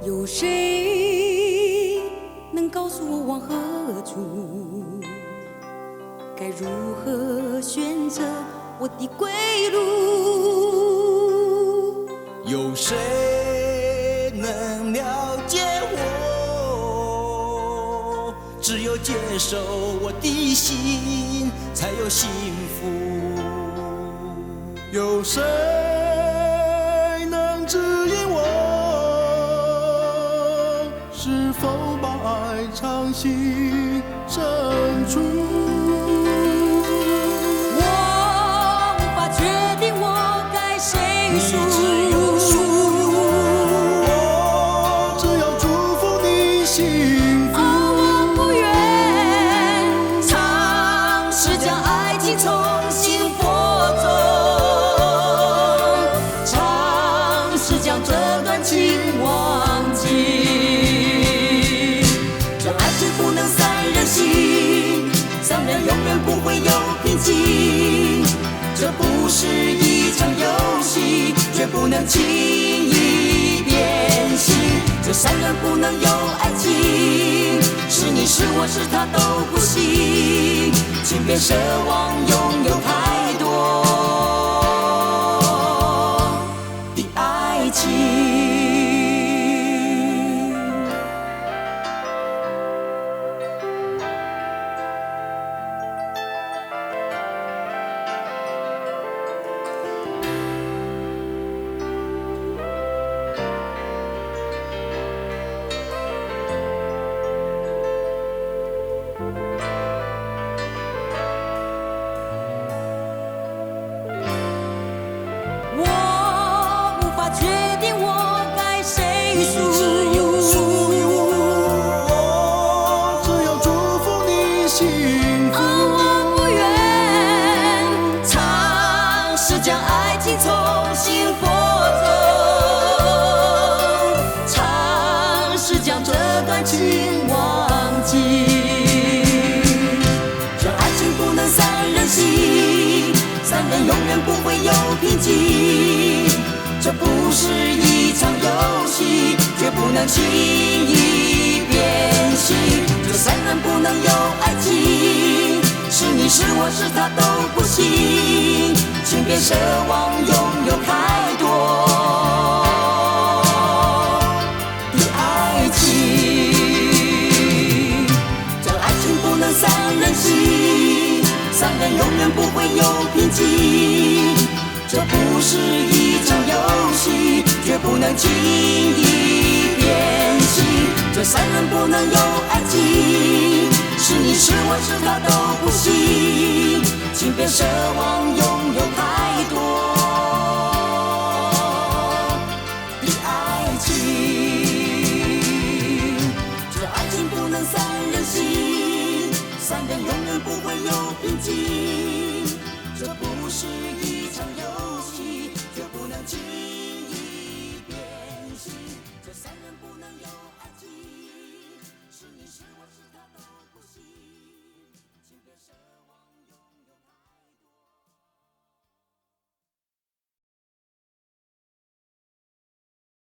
有誰能告訴我往何處？該如何選擇我的歸路？有誰能了解我？只有接受我的心，才有幸福。有誰能指引我？是否把愛藏心深處？我無法決定我該誰屬。你只有屬於我，我只要祝福你幸福。哦，我不願嘗試將愛情重新播種，嘗試將這段情忘記。這愛情不能三人行，三人永遠不會有平靜。這不是一場遊戲，絕不能輕易變心。這三人不能有愛情，是你是我是他都不行，請別奢望擁有太多的愛情。我無法決定我該誰你屬。只有屬於我，我只要祝福你幸福。哦，我不願嘗試將愛情重新播種，嘗試將這段情忘記。這愛情不能三人行，三人永遠不會有平靜。這不是一場遊戲，絕不能輕易變心。這三人不能有愛情，是你是我是他都不行，請別奢望擁有太多的愛情。這愛情不能三人行，三人永遠不會有平靜。這不是一場遊戲，絕不能輕易變心。這三人不能有愛情，是你是我是他都不行，請別奢望擁有太